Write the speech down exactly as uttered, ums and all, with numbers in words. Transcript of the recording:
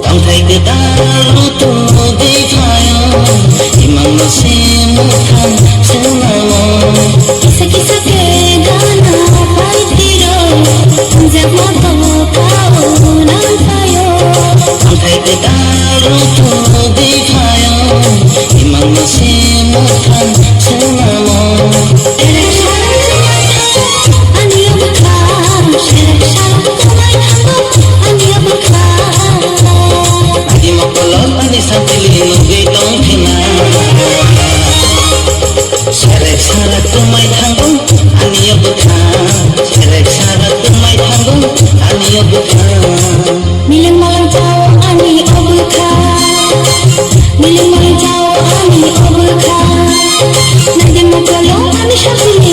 Tongthai kwtal rutugwi phaio, imangno se mwthang swnamo. Kisa kisa khe gana pai tiro, hunjakma tongthao nang phaio. Tongthai kwtal rutugwi phaio, imangno se mwthang swnamo. Ani mokolo ani santili nugwi tongthina. Serek sarak twmai thango ani bwkha. Serek sarak twmai thango ani bwkha. Miling malang chao ani o bwkha. Miling malang chao ani o bwkha. Nangni mokolo ani santili